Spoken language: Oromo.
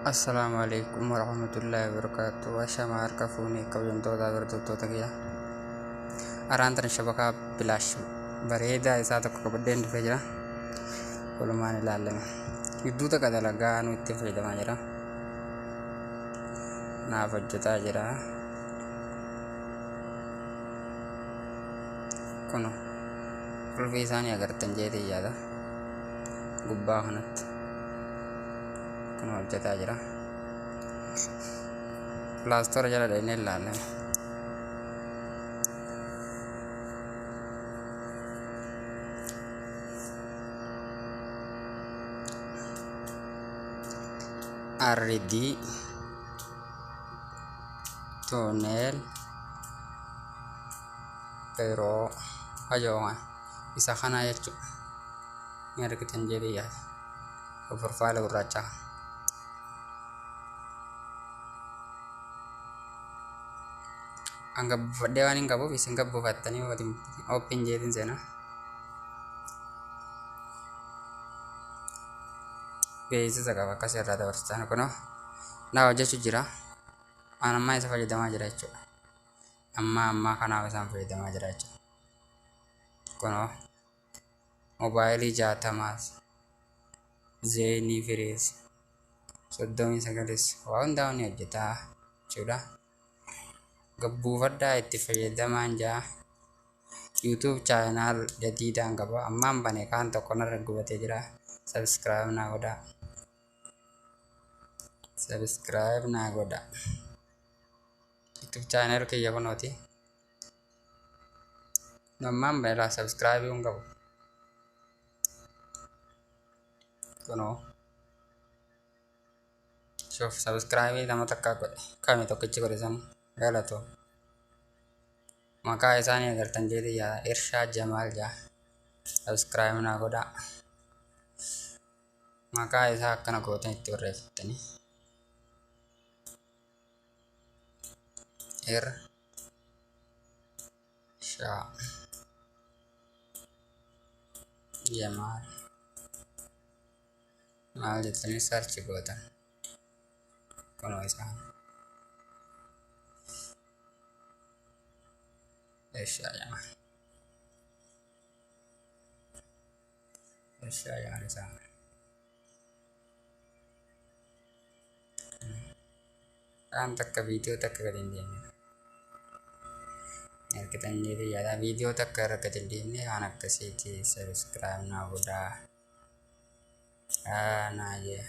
Assalaamu alaikum warahmatullahi wabarakatuh. Ashama harka fuunee kabajamtoota hordoftoota kiyya. Araan tana shabakaa bilaash bareedaa isaa tokko qabadheen dhufee jira. Walumaan ilaalama. Gidduu takka dalagaa nu itti fayyadamaa jira. Naaf hojjetaa jira. Kuno qulfii isaanii agartan jeetee yaada. Gubbaa kanatti. Kun hojjetaa jira. Pilaastora jala dhaqnee ilaalla. RD Tunnel Pro hajoo isa kana jechuudha. Ni argitan jedhee yaada. Profaayila gurraacha. An gabbuufadhee waan hin qabuuf isin gabbuufattanii open jeetiin seenaa. Beeksisa qaba akkas irraa dabarsitan kunoo naa hojjechuu jira. An ammaa isa fayyadamaa jira jechuudha. Ammaa ammaa kanaaf isaan fayyadamaa jira jechuudha. Kunoo moobaayilii 60s zeenii firees 39s waa hundaa ni hojjetaa jechuudha. Gabbuufadhaa itti fayyadamaan jaa. YouTube channel jadiidaan qaba. Ammaan bane kaan tokko narra gubatee jira. Subscribe naa godhaa. Subscribe naa godhaa. YouTube channel kiyya kunooti. Ammaan bane laa subscribe hin qabu. Kunoo. Shuf subscribe nama takkaa godhe. Kami tokkichi godhe san galatoo. Maqaa isaanii agartan jedhee yaada. Irshaa Jamaal jaa. Subscribe naa godhaa. Maqaa isaa akkana gootan itti barreeffattanii. Irshaa Jamaal maal jettanii search gootan. Kunoo isaan. Irshaa Jamaal. Irshaa Jamaal isaan. Waan takka viidiyoo takka gadi hin deemne. Argitan jedhee yaada. Viidiyoo takka irra gadi hin deemne waan akkasiiti. Subscribe naa godhaa. Naa jee.